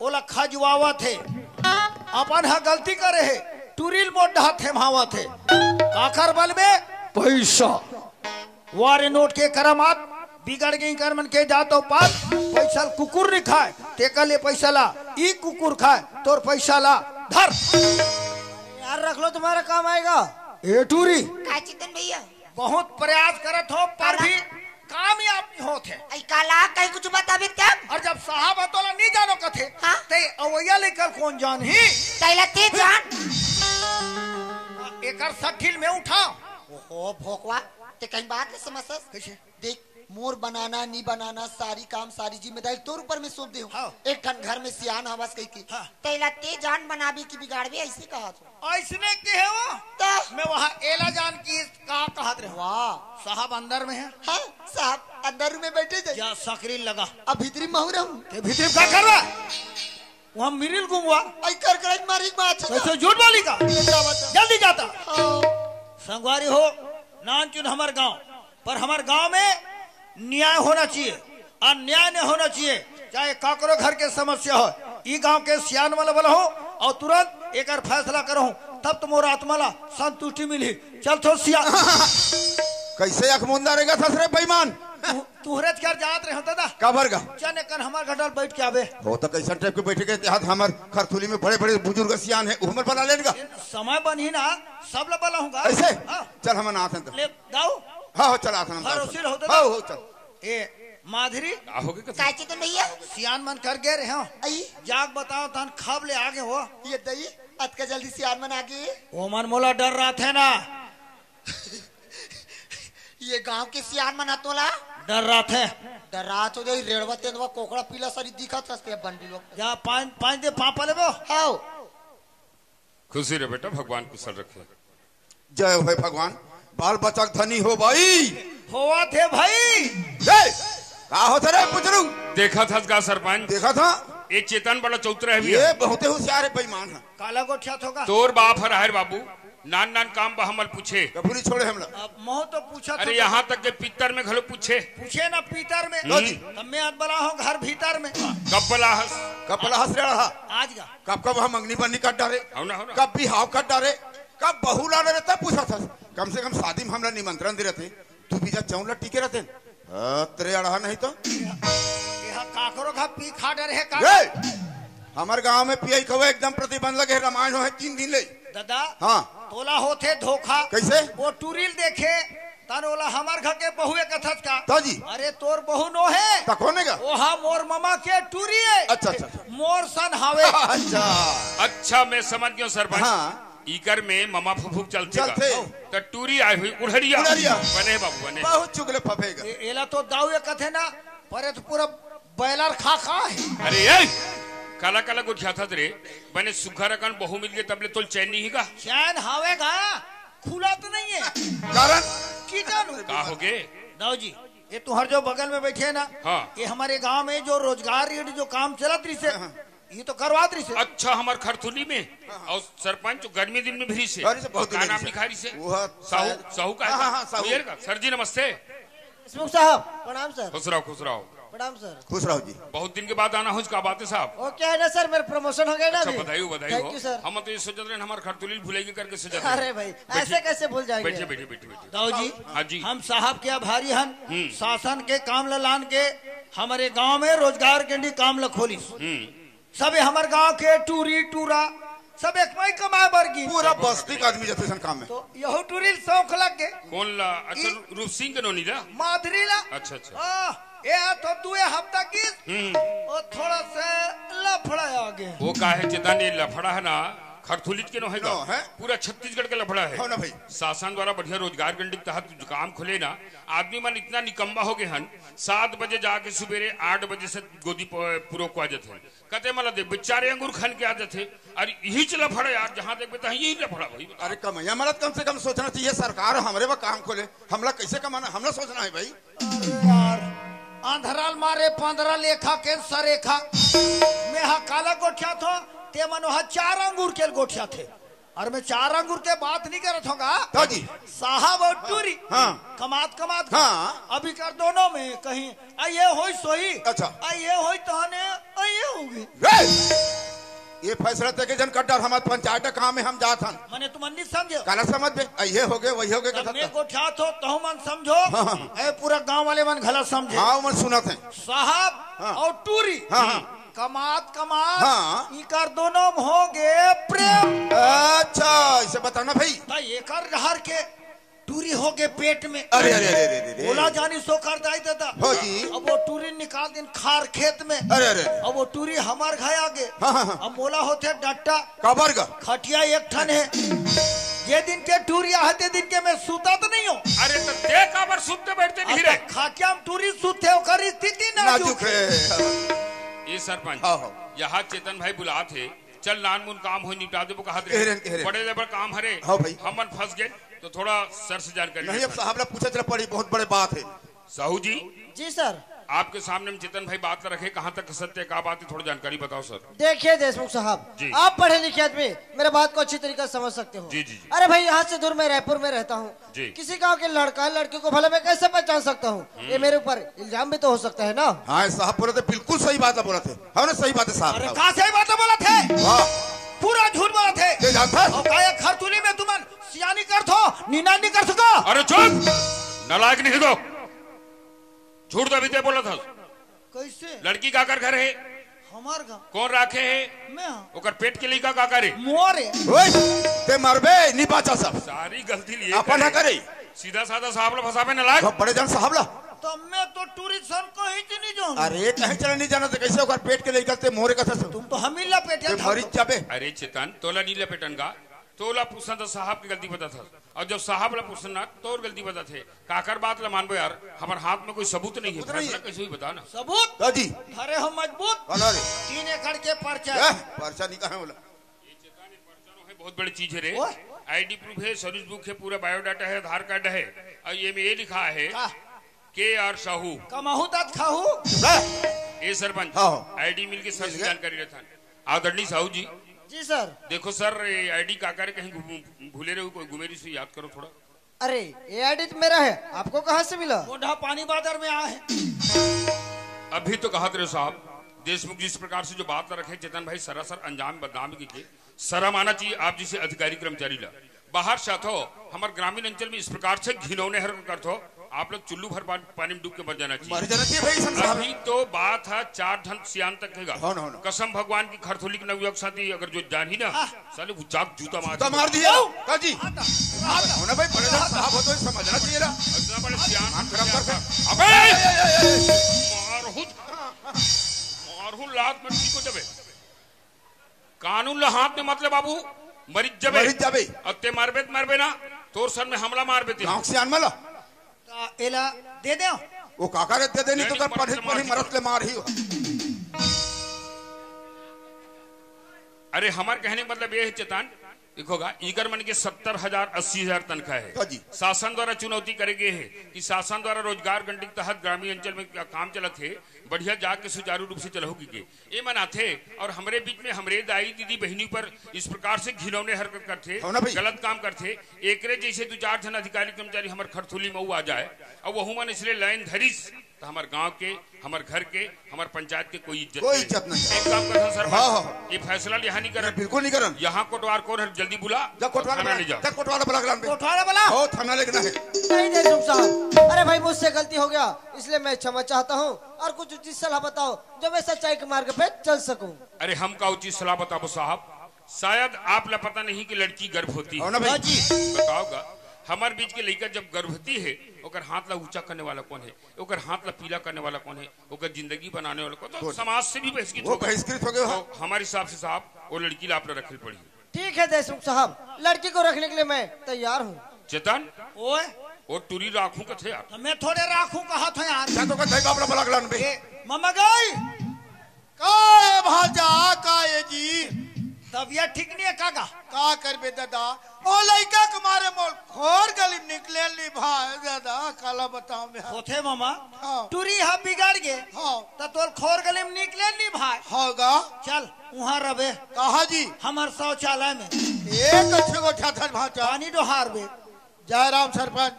ओला खजुआवत हे। अपन ह गलती करे हे, टूरिल मोर डहा थेम्हावत हे। काखर बल में? पैसा। वारे नोट के करामात, बिगड़ गई कर मन के जात अउ पात। पैसा ल कुकुर नहीं खाए, तेकर ले पैसा ला, ई कुकुर खाए तोर पैसा ला। धर। यार, रख लो, तुम्हारा काम आएगा। ए टूरी, का चितन भैया? बहुत प्रयास करत हो, पर काला? भी कामयाब नहीं होत हे। आई काला, कहीं कुछ बताबे तब? और जब साहब ह तोला नहीं जानो कथे, हाँ? ते अवैया लेकर कौन जान ही? तैला ते जान। एकर सठिल में उठा। ओहो, भोकवा, ते कहीं बात नहीं समझस। कैसे? देख, मोर बनाना, नी बनाना, सारी काम, सारी जिम्मेदारी तोर ऊपर में सौंप दे हूँ। हाँ। एक ठन घर में सियान हवस कही की। हाँ। तैला ते जान बनाबे की बिगाड़बे, ऐसे कहा तो। ऐसने के है वो? त? मैं वहाँ एला जान की का कहत रहे। वाह। साहब अंदर में है। हाँ, साहब अंदर में बैठे जाए। जा सकरी लगा। अब भीतरी में हूँ रहूँ। ते भीतरी में का करवा? वहाँ मिरिल घूमवा। आई कर कर मारी बात है। कैसे झूठ बोली का? ये क्या बात है? जल्दी जाता। हाँ। संगवारी हो, नानचुन हमार गांव, पर हमार गांव में न्याय होना चाहिए, अन्याय नहीं होना चाहिए। चाहे काकरो घर के समस्या हो, ई गांव के सियान वाला वाला हो और तुरंत एकर फैसला करो, तब तो मोर आत्मा ला संतुष्टि मिली। चल थो सिया। कैसे अखमुंदा रहेगा ससुरे बेईमान? तु-, तुहरे घर जात रहे हो दादा। काबर गा? चल एकन हमार घर डाल बैठ के आवे। हो तो कैसन टाइप के बैठे के हाथ हमार खरथुली में बड़े बड़े बुजुर्ग सियान है, उहमर बना लेन गा। समय बनही ना, सब ला बलाहूंगा। ऐसे? हाँ। चल हम आसन तो। ले, दाऊ। हाँ, हो, चल आसन हम भरोसे दाऊ। रहो दादा। हाँ, हो, चल। ए, माधुरी। का होगे कथे? काची तो नहीं है। सियान मन कर गए रहे हो। आई। जाग बताओ तन खब ले आगे हो। ये दई, अतका जल्दी सियान मन आगे। वो मन मोला डर रहा थे ना। ये गांव के सियान मन ह तोला डर रहा थे। डर रहा तो दे, रेड़वा तेंदवा कोकड़ा पीला सरी दिखत हस ते बंडी लोग। जा पाँच, पाँच दे पापा लेबो। हाओ। खुशी रहे बेटा, भगवान कुशल रखे। जय हो भगवान, बाल बच्चा के धनी हो भाई। होवा थे भाई। ए, का होत रे पुचरू? देखा था का सरपंच? देखा था? ये चेतन बड़ा चौतरा है भैया। ये बहुते होशियार है, बेईमान है। काला गोठिया थोका। तोर बाप हर हर बाबू, नान नान काम बा हमल पूछे। कभू नहीं छोड़े हमला। अब मोह तो पूछा अरे था। यहाँ तक के पितर में घलो पूछे। पूछे ना पितर में। लो जी। तब मैं अत बला हूँ घर भीतर में। कब बला हस? कब बला हस रे रहा? आज का। कब कब हम मंगनी बन्नी काट डारे? हो ना, हो ना। कब बिहाव काट डारे? कब बहू ला डारे तब पूछा था। कम से कम शादी में हमला निमंत्रण दे रहते। तू बीजा चौन ला टीके रहते। हाँ, तेरे अड़हा नहीं तो। ये हा काकरो का पी खा डरे है का? ए! हमारे गांव में पियाई खवे एकदम प्रतिबंध लगे है, रामायण हो है तीन दिन ले। दादा। हाँ। तोला होथे धोखा। कैसे? वो टूरिल देखे, तन ओला हमर घर के बहू ए कथस का? त जी। अरे तोर बहू नो हे। त कोन हे गा? ओहा मोर ममा के टूरी हे। अच्छा, अच्छा, अच्छा। मोर सन हावे। अच्छा। अच्छा, मैं समझ गेंव सरपंच। हाँ। इकर में ममा फुफुक चलथे का? चलथे। त टूरी आय होही उड़हरिया। उड़हरिया। बने बाबू, बने। बहुत चुगले फफेगा। ए-, एला तो दाऊ ए कथे ना, पर ए तो पूरा बैलर खा खा हे। अरे ए, काला काला गोठियाथस रे, बने सुग्घर अकन बहू मिल गे तब ले तोला चैन नइ हे गा? चैन हावे गा, खुलत नइ हे। कारण? कीटाणु। का होगे? दाऊ जी, ए तुंहर जो बगल में बइठे हे ना, हाँ। ए हमर गांव में जो रोजगार रीढ़ जो काम चलत रहिसे, हाँ, हाँ। ए तो करवात रहिसे। अच्छा, हमर खरथुली में? हाँ, हाँ। अउ सरपंच गर्मी दिन में भी रहिसे। अरे, से बहुत का दिन नाम रहिसे। लिखा रहिसे? वो साहू, शायद साहू का हाँ, हाँ, हाँ, साहू। सर जी नमस्ते। देशमुख साहब, प्रणाम सर। खुश रहो, खुश रहो। प्रणाम सर। खुश रहो जी। बहुत दिन के बाद आना हो, का बात हे साहब? वो क्या है ना सर, मेरा promotion हो गया ना अच्छा, अभी। बधाई हो, बधाई हो। Thank you sir. हम तो ये सोचत रहे हमारे खरतुली भूलेगी करके सोचत रहे। अरे भाई, बैठिए। ऐसे कैसे भूल जाएंगे? बैठिए, बैठिए, बैठिए, बैठिए। दाऊ जी, हाँ जी। हम साहब के आभारी हन, हम्म। शासन के काम ल लान के हमरे गांव में रोजगार के लिए काम ल खोलिस। हम्म। सबे हमर गांव के टूरी टूरा सब एक मई कमाए बर गिस। पूरा बस्ती के आदमी जाथे अइसन काम में। तो यहू टूरी ल शौक लग गे। कोन ला? अच्छा, ई रू-, रूप सिंह के नोनी ला? माधुरी ला। अच्छा, अच्छा। आ, ए तो दुए हफ्ता गिस। हम्म। ओ थोड़ा से लफड़ा आ गे। वो का हे चेतन, ये लफड़ा हे ना, खरथुलीच के नो हे गा। नो हे। पूरा छत्तीसगढ़ के लफड़ा हे। हो ना भाई। शासन द्वारा बढ़िया रोजगार गारंटी के तहत काम खुले ना, आदमी मन इतना निकम्मा हो गे हन, सात बजे जाके सुबेरे आठ बजे से गोदी प-, पुरो को आ जाथे। कते मला दे, बेचारे अंगूर खन के आ जाथे। अरे इही च लफड़ा यार, जहाँ देखबे तहाँ यही लफड़ा भाई। अरे कमैया मरद कम से कम सोचना चाहिए, सरकार हमरे बर काम खोले, हमला कैसे कमाना, हमला सोचना हे भाई। अरे यार, अंधरा ल मारे पंद्रह लेखा के सरेखा। मैं हा काला गोठियाथों, ते मन वहाँ चार अंगूर के गोठियाथे। अउ मैं चार अंगूर के बात नइ करत हों गा। हाँ जी। साहब अउ टूरी। हाँ। कमात कमात। हाँ। अब इकर दोनों में कहीं अइहे होइस होही। अच्छा। अइहे होही तहने अइहे होगे। रे! ये फैसला तैं के झन कर डार, हमर पंचायत काम हे, हम जात हन। मने तुमन नइ समझे। काला समझबे, अइहे होगे, वही होगे, तब कथस मैं त। गोठियाथों, तहूँ मन समझो। हाँ, हाँ। ए पूरा गांव वाले मन घला समझे। हाँ, ओमन सुनत हे। साहब हाँ। अउ टूरी। हाँ, हाँ। कमात कमात हाँ। इकर दोनों में होगे प्रेम। अच्छा, इसे बताना भाई। त एकर डहर के टूरी होगे पेट में। अरे, अरे, अरे, अरे, अरे। ओला जानिस ओकर दाई ददा। हो जी। अब वो टूरी निकाल दिन खार खेत में। अरे, अरे, अरे। अब वो टूरी हमर घर आगे। हाँ, हाँ, हाँ। अब मोला होथे डट्टा। काबर गा? खटिया एक ठन हे। जे दिन के टूरी आहे, ते दिन के मैं सुतत नइ हों। अरे, त ते काबर सुतते बैठते नइ अब रे? त खटिया में टूरी सुतथे, ओकर स्थिति नाजुक नाजुक हे। हे। ए सरपंच, हाँ, हाँ। यहाँ चेतन भाई बुलात हे, चल नानमुन काम होही निपटा देबो कहत रहे। कह रहे, कह रहे। बड़े ले बड़ काम हरे। हाँ भाई। हमन फंस गेन, तो थोड़ा सर से जानकारी नहीं, ले अब सर। साहब ला पूछे चला पड़ी, बहुत बड़े बात हे। साहू जी। जी सर। आपके सामने में चेतन भाई बात रखे, कहाँ तक सत्य, का बात है, थोड़ा जानकारी बताओ सर। देखिए देशमुख साहब, जी। आप पढ़े लिखे आदमी, मेरे बात को अच्छी तरीके से समझ सकते हो। जी, जी, जी। अरे भाई, यहाँ से दूर मैं रायपुर में रहता हूँ। जी। किसी गांव के लड़का लड़की को भला मैं कैसे पहचान सकता हूँ? हम्म। ये मेरे ऊपर इल्जाम भी तो हो सकता है ना? हाँ, साहब बोलथे, बिल्कुल सही बात बोलथे। हाँ ना, सही बात हे साहब। अरे का सही बात बोलथे? हाँ। पूरा झूठ बोलथे। ये जानता है? अउ का ये खरतुली में तुमन सियानी करथो, निनान नइ कर सको? अरे चुप, नालायक नहीं तो। झूठ तो अभी ते बोलत हस। कैसे? लड़की काकर घर हे? हमर घर। कोन राखे हे? मैं। ओकर पेट के लइका काकर हे? मोर हे। ओए, ते मरबे, नइ बाँचा सब। सारी गलती लिए अपन करे। ह करे। सीधा साधा साहब ला फंसाबे नालायक। सब बड़े जन साहब ला। त मैं तो टूरी सन कहीं से नइ जानों। अरे, कहीं चले नइ जानों त कैसे ओकर पेट के लइका ते मोर हे कथस? तुम तो हमी ल लपेटे ते हव। मरी जाबे। अरे चेतन, तोला नइ लपेटन गा, तोला पूछन त साहब के गलती बताथस। अउ जब साहब ला पूछन ना, तोर गलती बताथे। काकर बात ला मानबो यार, हमर हाथ में कोई सबूत नहीं हे। सबूत नहीं फैसला हे। कैसे होही बता ना। सबूत? हाँ जी। धरे हो मजबूत। वाला रे। तीन एकड़ के पर्चा। ए, पर्चा नइ कहे बोला। ये चेतन, ये पर्चा नो हे, बहुत बड़ी चीज हे रे। ओए। आईडी प्रूफ हे, सर्विस बुक हे, पूरा बायोडाटा हे, आधार कार्ड हे। अउ ये में ये लिखा हे, का? के आर साहू। कमाहू तात खाहू। ए सरपंच, हाँ, हाँ। आईडी मिल के सर से मिल गया। जानकारी लेथन। आदरणीय साहू जी। जी सर। देखो सर, ये आईडी काकर हे, कहीं घू-, भूले रहे हो, कोई घूमे रही से याद करो थोड़ा। अरे, ये आईडी तो मेरा है, आपको कहाँ से मिला? कोंढा पानी बादर में आए हैं। अभी तो कहत रहे साहब, देशमुख जी इस प्रकार से जो बात रखे, चेतन भाई सरासर अनजान बदनाम की के, शर्म आना चाहिए आप जैसे अधिकारी कर्मचारी ला। बाहर से आथो, हमर ग्रामीण अंचल में इस प्रकार से घिनौने हरकत करथो, आप लोग चुल्लू भर पा-, पानी में डूब के मर जाना चाहिए। मर जाना चाहिए भाई, संत साहब। अभी तो बात ह चार झन सियान तक के गा। हौ न, हौ न। कसम भगवान की खरथोली के नवयुवक साथी अगर जो जानही ना, हाँ। साले उचाक जूता मार जूता मार दिया। का जी? हौ न भाई, बड़े साहब हो तो समझना चाहिए ना। इतना बड़े सियान मान खराब कर दे। अबे! ए, ए, ए, ए, ए। मारहूँ, मारहूँ लात में ठीक हो जाबे। कानून ला हाथ में मत ले बाबू, मरिच जबे। मरिच जबे। अब ते मरबे त मरबे ना, तोर सर में हमला मारबे ते। गाँव के सियान मला। त एला दे दे। वो काका रे दे दे, नहीं तो नहीं, कर पढ़ी मरत पढ़ी मार। मरत ले मार ही हो। अरे, हमार कहने का मतलब ये है, चेतन, देखो गा, इकर मन के सत्तर हजार, अस्सी हजार तनख्वाह है। हाँ जी। शासन द्वारा चुनौती करे गए है कि शासन द्वारा रोजगार गारंटी के तहत ग्रामीण अंचल में क्या काम चलत है, बढ़िया जाके सुचारू रूप से चलहू कहिके। ये मन आथे और हमरे बीच में हमरे दाई, दीदी, बहिनी पर इस प्रकार से घिनौने हरकत करथे, हो ना भाई? गलत काम करथे। एकरे जैसे दू चार झन अधिकारी, कर्मचारी हमर खरथोली में आ जाए और वहू मन इसलिए लाइन धरिस, त हमर गांव के, हमर घर के, हमर पंचायत के कोई इज्जत कोई नहीं। इज्जत नहीं। एक काम करथन सरपंच, हाँ, हाँ। ये फैसला ल यहाँ नहीं करन। बिल्कुल नहीं करन। यहाँ कोटवार कौन है, जल्दी बुला। जा कोटवार थाना बुला, ले जाओ। जा कोटवार बुला के लान बे। कोटवार बुला। हो, थाना लेके ना है। नहीं देशमुख साहब, अरे भाई, मुझसे गलती हो गया, इसलिए मैं क्षमा चाहता हूँ और कुछ उचित सलाह बताओ जो मैं सच्चाई के मार्ग पे चल सकूँ। अरे हम का उचित सलाह बताबो साहब, शायद आप ला पता नहीं कि लड़की गर्भवती है। हो ना भाई? हाँ जी। बताओ गा, हमर बीच के लड़का जब गर्भवती है, ओकर हाथ ला ऊंचा करने वाला कौन है, ओकर हाथ ला पीला करने वाला कौन है, ओकर जिंदगी बनाने वाला कौन, तो कौन? समाज से भी बहिष्कृत वो हो गए। बहिष्कृत हो गए हो। तो हमारे हिसाब से साहब, वो लड़की ला आप ला रखे पड़ी। ठीक है देशमुख साहब, लड़की को रखने के लिए मैं तैयार हूँ। चेतन, ओए। वो टूरी राखू कथे यार। तो मैं थोड़े राखू कहा था यार। जा तो का भाई बाप ला बुला के लान बे। ए, ममा गई। का ए भांचा, का ए जी? तबीयत ठीक नहीं है का गा? का करबे दादा, ओ लइका के मारे मोर खोर गली में निकले नी भाई दादा, काला बताओ मैं। होथे मामा, हाँ। टूरी हा बिगड़ गे, हाँ। त तोर खोर गली में निकले नी भाई। हाँ गा। चल, उहाँ रबे। कहा जी? हमर शौचालय में। ए, कइसे गोठियाथस भांचा? पानी डोहार बे। जय राम सरपंच,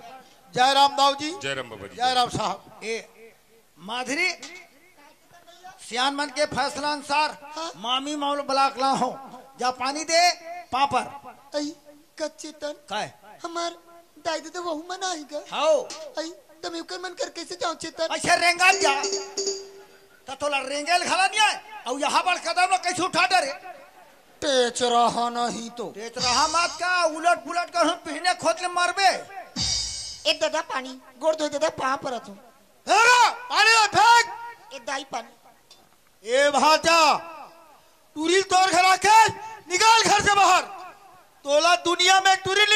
जय राम दाऊ जी, जय राम बाबा जी। जय राम साहब। ए, माधुरी, सियान मन के फैसला अनुसार हाँ। मामी मौल ब्लॉक ला हो, जा पानी दे, पापड़। अई, का चेतन? काय? हमार दाई दे तो वहू मन आही गा। हाओ। अई, तम एकर मन कर कैसे जाओ चेतन? अच्छा, रेंगा जा। त तोला रेंगेल घला नहीं आए, अउ यहाँ पर कदम ला कैसे उठा डरे? तेच रहा नहीं तो। तेच रहा मत का, उलट पुलट कर हम पीने खोद ले मरबे। ए दादा पानी, गोड़ धोए दादा, पाँव परत हूँ। हेरा, पानी ला फेंक। ए दाई पानी। ए भांचा, टूरी तोर घर आके निकाल घर से बाहर। तोला दुनिया में टूरी नहीं